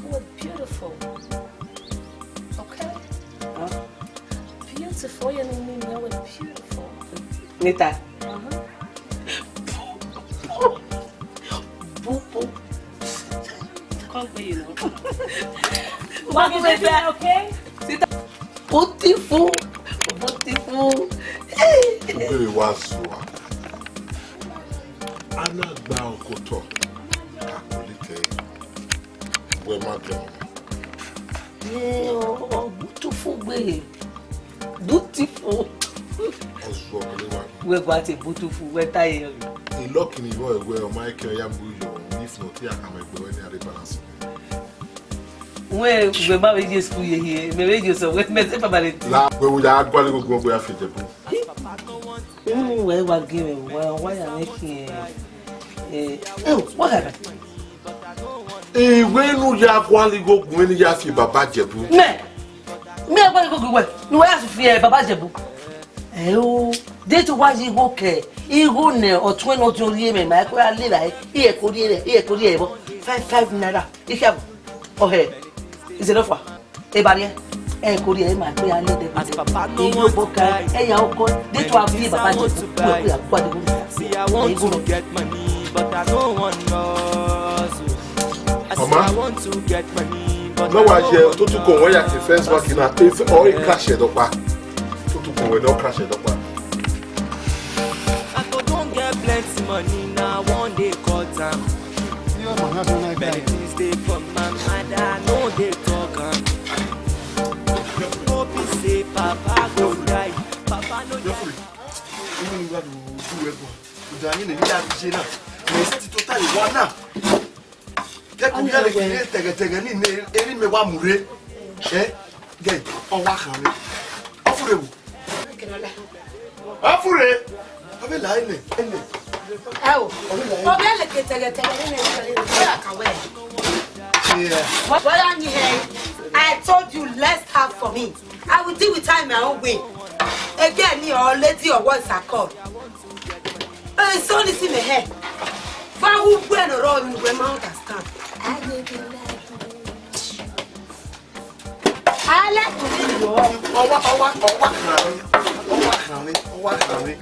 We're beautiful. Okay? Huh? Beautiful, you know me, we're beautiful. Nita. Uh-huh. Bubu. Come where you know. What is it, okay? Beautiful, beautiful. Hey. Ughe wa zua. A na gba okotọ, ka kọlitẹ, wẹ ma dọn. Ẹ, ọ, ọ, beautiful gbe. Beautiful. Ọ zua ọkọlẹ wa. Wẹ gua te beautiful, wẹ ta ye yọ. Ilọki ni vọ ẹwẹ ọma ẹkẹ ya mu ilo, if not, ya ka mẹ gbe wẹ ni a re balance. Wẹ, wẹ ma vbe ye school ye hiẹ, mẹ vbe ye sọ, wẹ mẹ sẹ baba le ti. La, wẹ wo ya gualẹ gogo wẹ a fi Ijebu. Unu wẹ wa gi mwẹ, wa, wa ya mwẹ khian. Eh, eh, what happened? Iwẹ nu ya gualẹ gogo wẹ ni ya fi baba Ijebu. Mẹ, mẹ gualẹ gogo wẹ, nu wẹ ya fi, eh, baba Ijebu. Ẹ o, de te wa ye igho kẹ, igho nẹ ọtuẹn ne ọ diọn rhie mwẹ, ma ẹko ya le rae, iye ẹko rhie rẹ, iye ẹko rhie ẹvbo, five, five naira, ikhiavbo, ọhẹ, is enough for. Ebariẹ, ẹko rhie ma ẹko ya le dẹ. As papa no want to die, ẹya ọkọ, de te wa fi baba jẹ, ẹko ya kua de. See, I want to get money, but I don't want loss. I say I want to get money, but I don't want loss. Mama, no wa ye, to tu ko wa ya ke first bank na, if, or e crash e dọkpa. Tutu kun wẹ ne ọ crash ẹdọkpa. I go don get plenty money now, one day cut am. Many things dey for my mind, I no dey talk am. Hope say Papa go die, Papa no die. Wa do du ẹguae. Uda ni ne ya ye na. Mẹ si ti tota ye wa na. Kẹkun ya leke ye tẹghẹtẹghẹ ni ne eri mẹ wa mu rre. Eh? Gẹ, ọ wa khan mwẹ. Ọ fure wo? Ọ fure. Ọ vbe la ẹnẹ, ẹnẹ. Ẹ o, ọ vbe leke tẹghẹtẹghẹ ni ne eri mẹ wa khan wẹ. Yeah. What, what I need here? I told you, let's have for me. I will deal with her in my own way. Again, ni or lady or what is her called? Eh, so listen me here. Fa wu gbe no ro mi we ma understand. I dey be like I like to read you. Ọ wa, ọ wa, ọ wa khan mwẹ. Ọ wa khan mwẹ. Ọ wa khan mwẹ.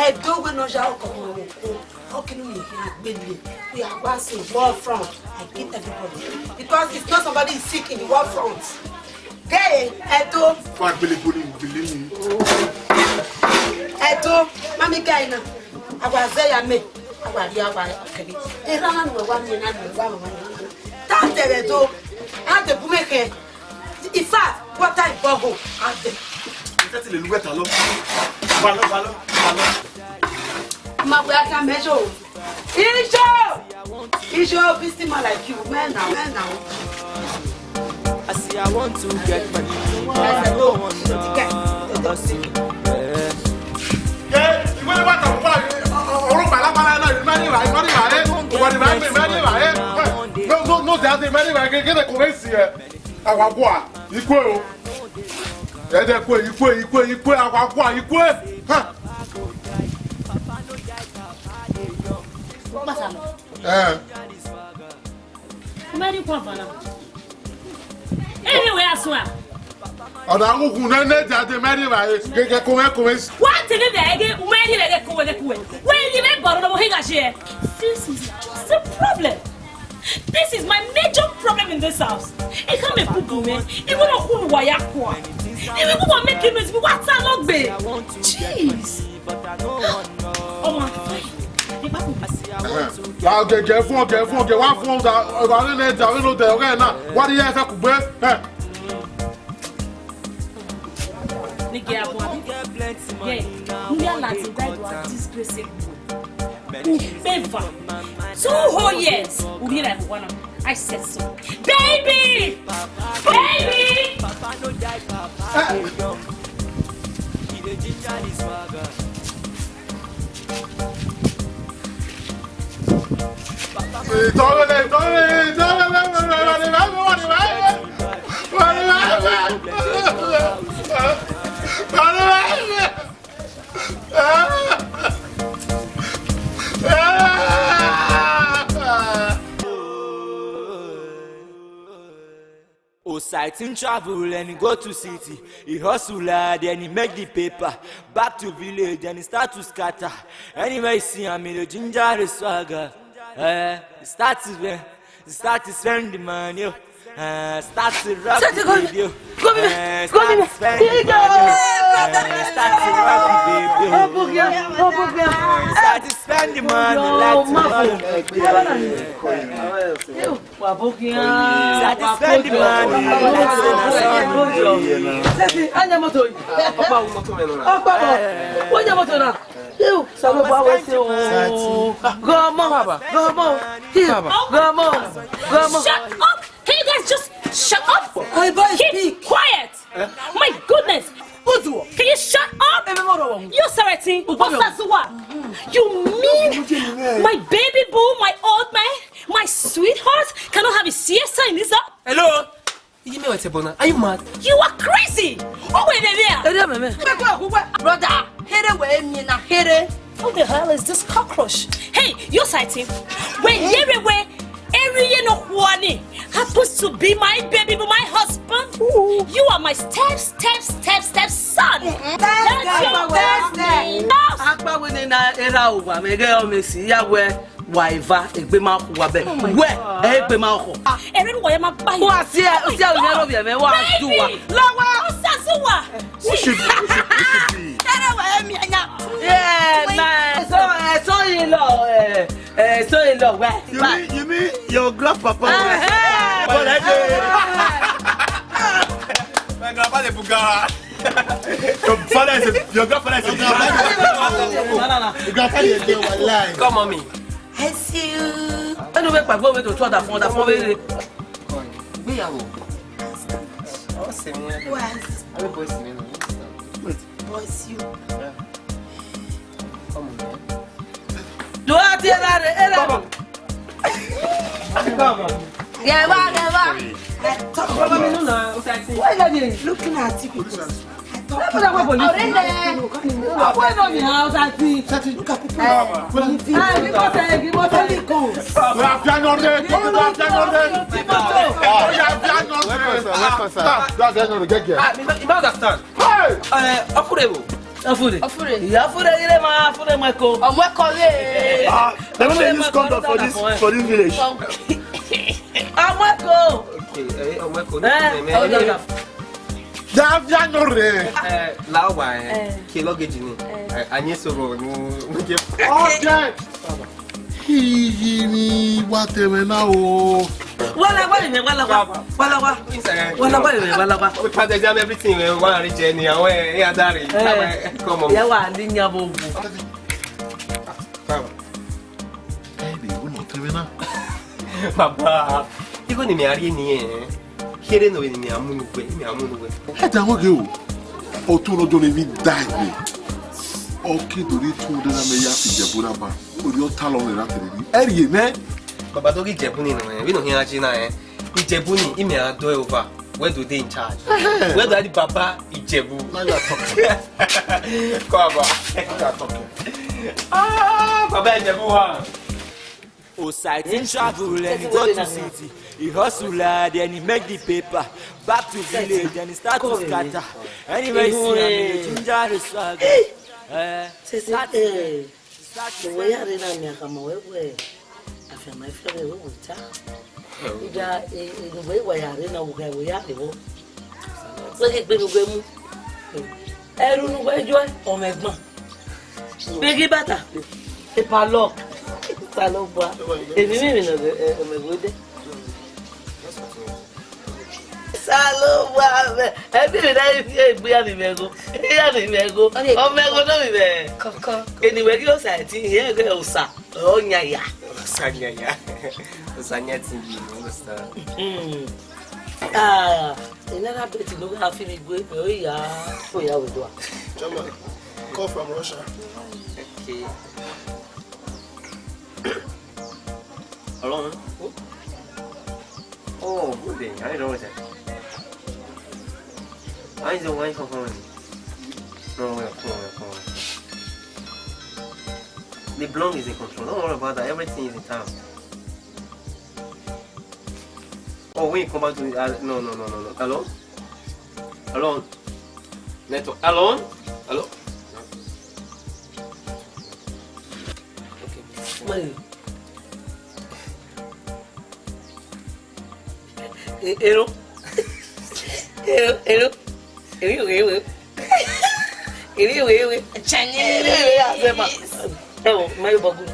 Ẹdo wẹ ne ọ ya ọkọ ọmọ ko. Ọ kinu ye khin agbele. We are passing war front. I give everybody. Because it's not somebody is sick in the war front. Gay, Ẹdo. Wa gbele boli gbele ni. Ẹdo, mami gay na. Awa zẹ ya mẹ. Awa ri awa kẹghe. Erha na nu wa mi na nu wa ma na. Ta dẹrẹ do. A de bu mẹ kẹ. In fact, water in borehole. A de. Ẹ ti lè lu wẹta lọ. Wa lọ, wa lọ, wa lọ. Ma wẹ aka mẹ yo. Ijo! Ijo, busy man like you. Where now? Where now? I say I want to get money. I don't want to hustle. Yeah. Ẹ, ìwé ni wọ́n tàbí wá, ọ̀rọ̀ pàlàpàlà náà, ìmọ̀ ní ìwà, ìmọ̀ ní ìwà, ẹ, ìwà ní ìwà, ìmọ̀ ní ìwà, ẹ. No, no, no, they are the money, ẹ, gẹ́gẹ́ kò fẹ́ sí ẹ. Àwa wà, ikú ẹ o. Ẹ dẹ kú ẹ, ikú ẹ, ikú ẹ, ikú ẹ, àwa wà, ikú ẹ. Ha. Ẹ. Mary kwa vana. Eni we asua. Ọ̀dà ń kú nẹ́nẹ́ jáde mẹ́rin báyìí. Gẹ́gẹ́ kó mẹ́ kó mẹ́. Wá tẹ̀lé bẹ̀rẹ̀ gẹ́, mẹ́rin bẹ̀rẹ̀ gẹ́ kúwẹ́ gẹ́ kúwẹ́. Wẹ́n ni mẹ́ bọ̀rọ̀ lọ́wọ́ hígà ṣe. This is just a problem. This is my major problem in this house. Ẹ ká mẹ kúkú mẹ́. Ìwọ náà kúrú wà yá kọ́. Ìwé kúkú mẹ́ kí mi ti wá tá lọ́gbẹ̀ẹ́. Jeez. Ọmọ àfẹ́. Ẹ bá kúkú. Wa gẹ̀gẹ̀ fún ọgẹ̀ fún ọgẹ̀ wá fún ọgẹ̀ ọgẹ̀ nínú ẹ̀dá nínú ọdẹ ọgẹ̀ náà wá ní ẹ̀fẹ̀ kù gbé. Nigga, I want. Yeah, we are not in that one disgraceful. Whoever. Two whole years. We be like one. I said so. Baby! Baby! Osatin travel and he go to city. He hustle hard and he make the paper. Back to village and he start to scatter. Anywhere he see am, he dey ginger the swagger. Eh, he start to spend, he start to spend the money. Oh. Eh, start to rock the baby. Oh. Eh, start to spend the money. Oh. Eh, start to rock the baby. Oh. Eh, start to spend the money like tomorrow. Wa bogian. Satisfy the man. Sesi, anya moto. Ọkpa wo moto mẹ nọ na. Ọkpa wo. Wo nya moto na. Iu, sọ ló bá wẹ sí o. Gọmọ. Gọmọ. Iu, gọmọ. Gọmọ. Shut up! Can you guys just shut up? Hey, boy, keep quiet. My goodness! Uduo, can you shut up? Ebe mo rọwọ. You sorry, Osazuwa. You mean my baby boo, my old man, my sweetheart cannot have a siesta in this house? Hello? Iyi me wete bona. Are you mad? You are crazy! Oh, wait, wait, wait. Ere meme. Brother, here we me na here. Who the hell is this cockroach? Hey, you sighting? Wait, here we Eri ye no khuani happens to be my baby, but my husband. You are my step, step, step, step son. That's your best name. Akpa wene na era uwa me ge o me si ya we wa eva egbe ma khu wa be. We egbe ma khu. Eri wa ya ma gba. Wa si e, si e ne ro bi me wa du wa. Lo wa. Osazuwa. Who should be? Who should, who should be? Ere wa emi anya. Yeah, man. So, eh, so in law, eh. Eh, so in love, well, you mean, you mean your grandpapa? Uh-huh. But I do. My grandpa dey buga. Your father is a, your grandfather is a buga. Ìgbà tá yẹ jẹ wà láì. Come on, me. I see you. Ẹnu bẹ pàgbọ́ mi tó tún ọ̀dà fún ọ̀dà fún ọ̀bẹ rẹ. Ìgbéyàwó. Ọ̀sẹ̀ mi. Why? Àwọn boys mi nù. Wait. Boys you. Yeah. Come on, man. Do I tell her? Come on. Gẹ̀wá, gẹ̀wá. Why are you looking at you people? Look at people. Holy Ghost. You don't understand. Hey! Ọfure wo? Ọfure. Ọfure. Ìyá Ọfure yìí lè máa Ọfure mọ ẹko. Ọmọ ẹkọ rẹ. Ah, they no dey use condom for this, for this village. Ọmọ ẹko. Okay, eh, ọmọ ẹko. Eh, ọmọ ẹko. Davia no re. Eh, lawa, eh, ke luggage ni. Eh, anyị soro nu. Okay. Iyi ni wa tẹmẹ na o. Wala wa ni wala wa. Wala wa. Wala wa ni wala wa. We pack the jam everything we wan reach any and we ya dari. Come on. Ya wa ni nya bo. Baba. Ẹ lè wọ́n mọ̀ tẹ́wé náà. Baba, igho ne imẹ a rhie ni ẹn, kherhe ne ovbi ne imẹ a mu ne uwẹ, imẹ a mu ne uwẹ. Ẹ da wọ́n ghe o, ọtun ọjọ́ ne emwi da ẹgbẹ. Ọ ke do rhie two hundred na mẹ ya fi Ijebu na ba, orhiọn ta lọ rẹn na tere ni. Ẹ rhie nẹ. Baba, do ghi Ijebu ni nọ ẹn, vbene ọ khian gha je na ẹn. Ijebu ni, imẹ a do ẹre over. Wẹ do dey in charge. Wẹ do a di Baba Ijebu. Now you are talking. Come on. Now you are talking. Ah, Baba Ijebu wa. Osaiti travel and he go to city. He hustle hard and he make the paper. Back to village and he start to scatter. Anywhere he see am, he dey ginger the swagger. Eh, start to Wẹ ya rre na miẹn khama wẹ wẹ afianma ifian vbe wẹ ta. Ida, e, e, wẹ wa ya rre na, wẹ ya rre vbọ. Wẹ ghi gbe ne wẹ mu. Ẹru ne wẹ yọ, ọmọ ẹgbọn. Vbe ghi bata. Epalọ. Epalọ gua. Emwi mimi nọ, ọmọ ẹgbọn dẹ. Osanuwa mwẹ. Ẹbi vbe na fi egbe iran ni mwẹ gho. Iran ni mwẹ gho. Ọmọ ẹgho nọ vbe mwẹ. Kọkọ. Eni wẹ ghi Osaiti, irẹn ghe Osa, ọ yan ya. Osa yan ya. Osa yan ti yi, you understand? Hmm. Ah, another bet no gha fi mi gbe, o ya. O ya we do. Chama, call from Russia. Okay. Hello? Oh, good day. How you doing with that? How you doing? Why you so far? No, wait, come on, come on. The blong is in control. Don't worry about that. Everything is in time. Oh, when you come back to me, uh, no, no, no, no, no. Hello? Hello? Network. Hello? Hello? Okay. Wait. E-, ero. Ero, ero. Ero, ero, ero. Ero, ero, ero. Chinese. Ero, ero, azema. Ewo, ma yo bogu.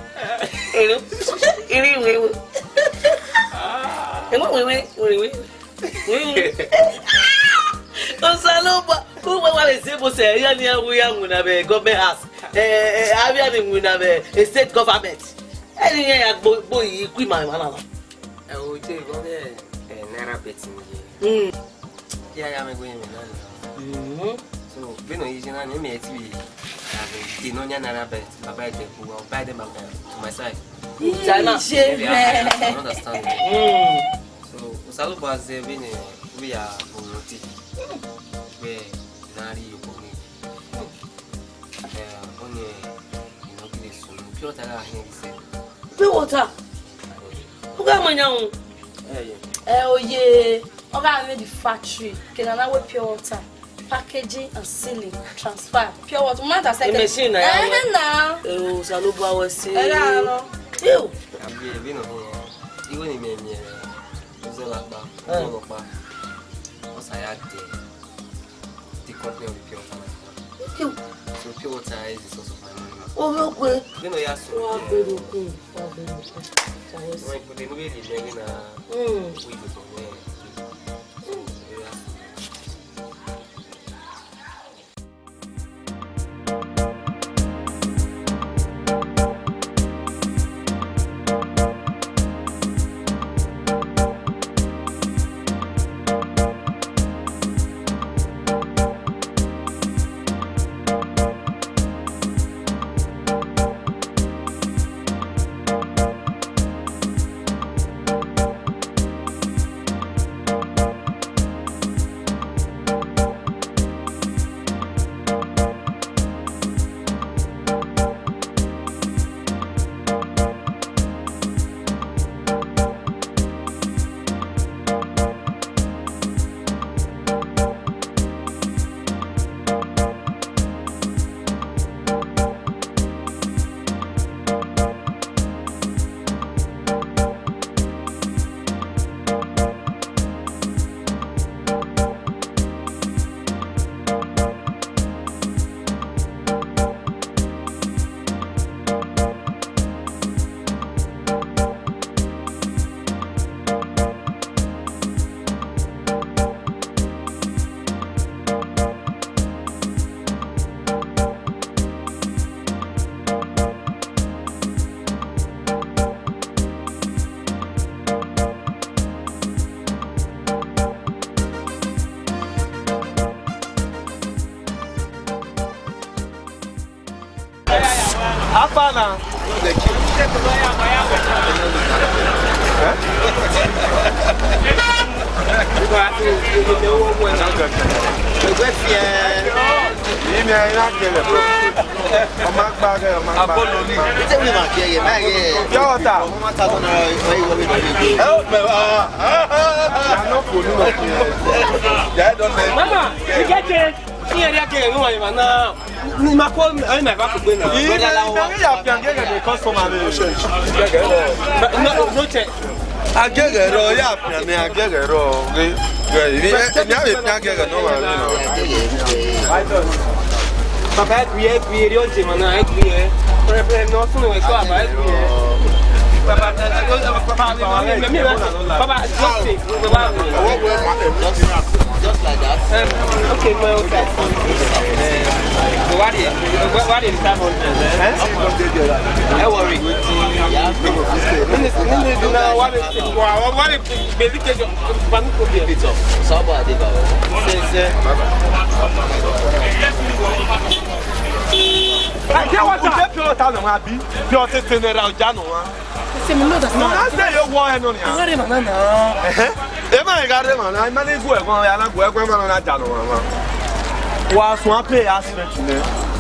Ero. Ero, ero, ero. Ewo, we, we, we, we. Osanobua, uwẹ wa vbe zẹ bosẹ, iran ni a ru iran winna vbe government house. Eh, eh, avbe iran ni winna vbe state government. Ẹni iran ya gbo, gbo yi ku ima emwa na na. Ẹ o, je vbe ọ ghe, eh, naira bet ni ye. Mm. Ya ya mẹ gbe yẹn mẹ na ni. Mm. So, vbene ọ ye na ni, mẹ ti vbe, a vbe de nọ yan naira bet, baba ẹ dẹ ku, I'll buy them back to my side. China. Maybe I, I don't understand. Mm. So, Osanobua zẹ vbene, we are promoted. Wẹ na rhie obọ ni. Eh, ọni, you know, give me some pure water I hear you say. Pure water? U gha ma yan un. Eh, yeah. Eh, oye, ọ gha vbe the factory, ke na na wẹ pure water, packaging and sealing, transfer, pure water. Ma da second. The machine na ya wẹ. Eh, na. Eh, Osanobua wẹ si. Ẹ gha nọ. Ew. Abi, ebi nọ. Iwe ni mẹ miẹn. Ozẹlakpa, eh, ọlọkpa, ọ sa ya dẹ the company of the pure water. Thank you. So pure water is the source of my money. Oh, okay. Then I ask you. Wa gbẹdọ kun, wa gbẹdọ kun. Wọn ìpínlẹ̀ inú bèèrè mẹ́rin náà. Mm. Wíìlì tó wẹ̀. So, ẹ yà sùn. How far na? Eh? Ẹgbẹ́ fi ẹ. Yìí ni ẹ yá gẹlẹ. Ọmọ àgbà gẹ, ọmọ àgbà. Apollo ni. Ẹ tẹ́ mi máa fi ẹyẹ, máa yẹ. Pure water. Ọmọ máa ta gbọ́n náà, ẹ yọ wí lórí. Ẹ ó mẹ wá. Ìyá náà kò ní lọ fi ẹ. Ìyá ẹ dọ́sẹ̀. Mama, you get change? Iye ria ke ru wa ma na. Ni ma ko, ai ma ba ku gbe na. Ii, brother, la wa. Ni ya pian gege ne customer ni. No, no check. Agege rọ, ya pian ni agege rọ. Ge, ge, ni, ni a be pian gege no ma ni no. Baba, ẹ gbe, ẹ gbe, ẹ ri ọjẹ ma na, ẹ gbe. Problem no sunu we ko aba, ẹ gbe. Baba, ẹ, ẹ, baba, mi, mi, baba, just say, baba. Just, just like that. Um, okay, my okay. Uh, what is, what, what is that one? Eh? Don't worry. Yeah. Nini, nini, nini, what is, what, what is, basically, what is problem? It's up. Sabo ade ba. Say, say. Ẹ jẹ́ wọ́n ta. Ǹjẹ́ pure water nọ wọn àbí? Pure water ten naira ọjà nọ wọn. Ese mi no understand. No, that's not your word, no, yeah. Ẹ gha rre ma na na. Ẹhẹn. Ẹ ma gha rre ma na, ẹ ma ni gu ẹ̀gbọ́n, ẹ na gu ẹ̀gbọ́n, ẹ ma na da nọ wọn. Wa suẹn pay ya si rent nẹ.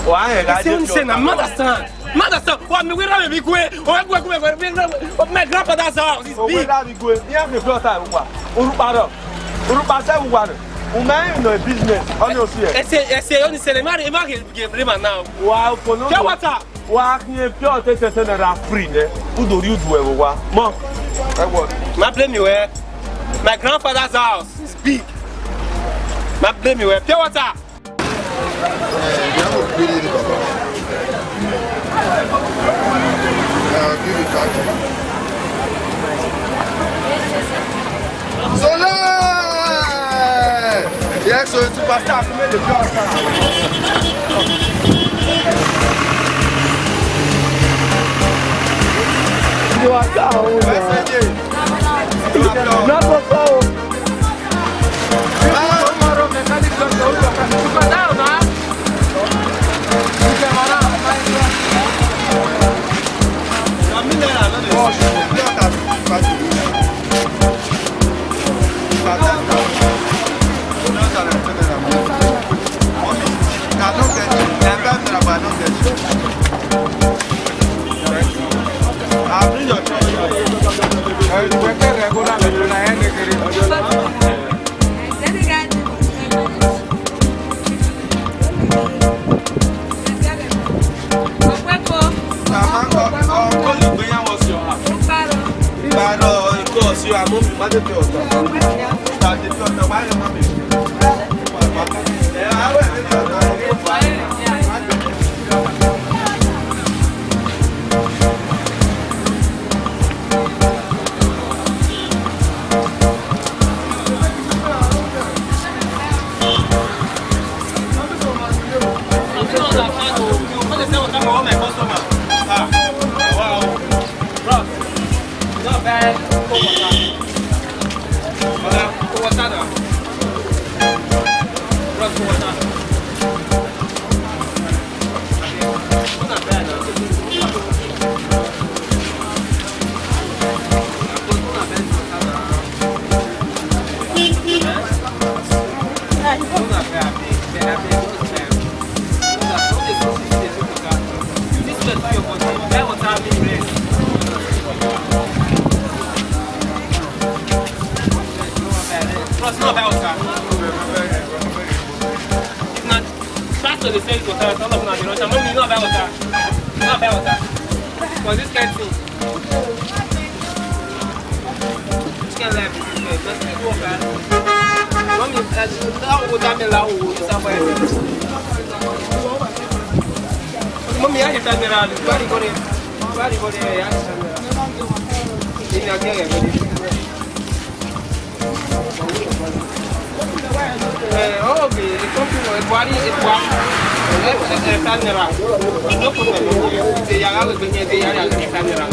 Wa ẹ gha. Ese je oni pure se na, water. Mi no understand. Mi no understand. Wa mi wira mi bi gue. O gue gue gue. My grandfather's house is big. O wira mi gue. Iran fi pure water wa. Urukpa rọ. Urukpa se wa rọ. U ma no business. Ọni o si ẹ. Ese, ese oni se na, ẹ ma, ẹ ma ghe, ghe rre ma na. Wa ko no. Pure water. Wa khian pure water ten naira free nẹ, u do rhie udu ẹvbo wa. Mọ, ẹ wọ. Ma blame you, eh? My grandfather's house is big. Ma blame you, eh? Pure water. Eh, ìyá mo gbé lé ní bàbá. Eh, give me card. Soleil! Yes, so superstar, come here, the pure star. You are down, man. Not for foul. Pastor dey sell water, all of una dey rush am. Mommy, you no buy water. You no buy water. For this kind thing. Which kind life is this? Person dey work, ah. Mommy, eh, that water me la wo, somewhere. Mommy, I dey tell me around. Where you go there? Where you go there? Yeah, I dey tell me around. If you are there, you go there. Eh, oh, okay, it's something like Buhari, it's Buhari. Eh, eh, eh, five naira. No problem. They are always going to, they are always five naira.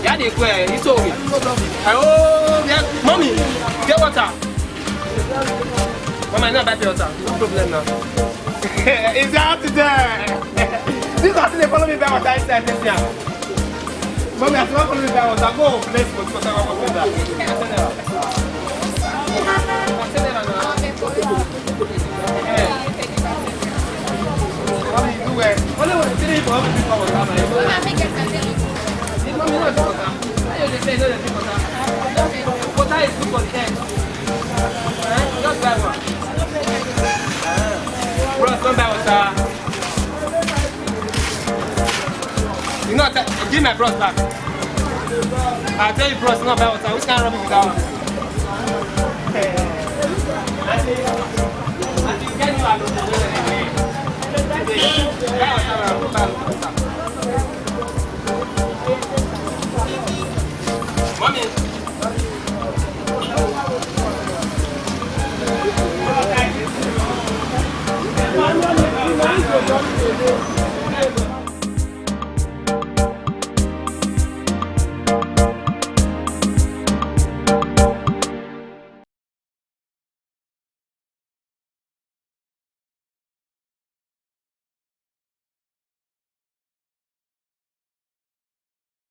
Yeah, they go, eh, it's okay. Eh, oh, yeah, mommy, get water. Mama, you know about the water. No problem now. It's out there. This as they follow me buy water inside this year. Mommy, as you follow me buy water, go place for because I want water. Mommy, you do well. Only one thing for me buy water, man. Mommy, no do water. How you dey say no dey drink water? Water is good for the health. Eh? Just buy one. Bros, come buy water. You know, give my bros back. I tell you, bros, no buy water. Which kind of rubbish is that one? I think, I think, get you out of the way. Buy water, man.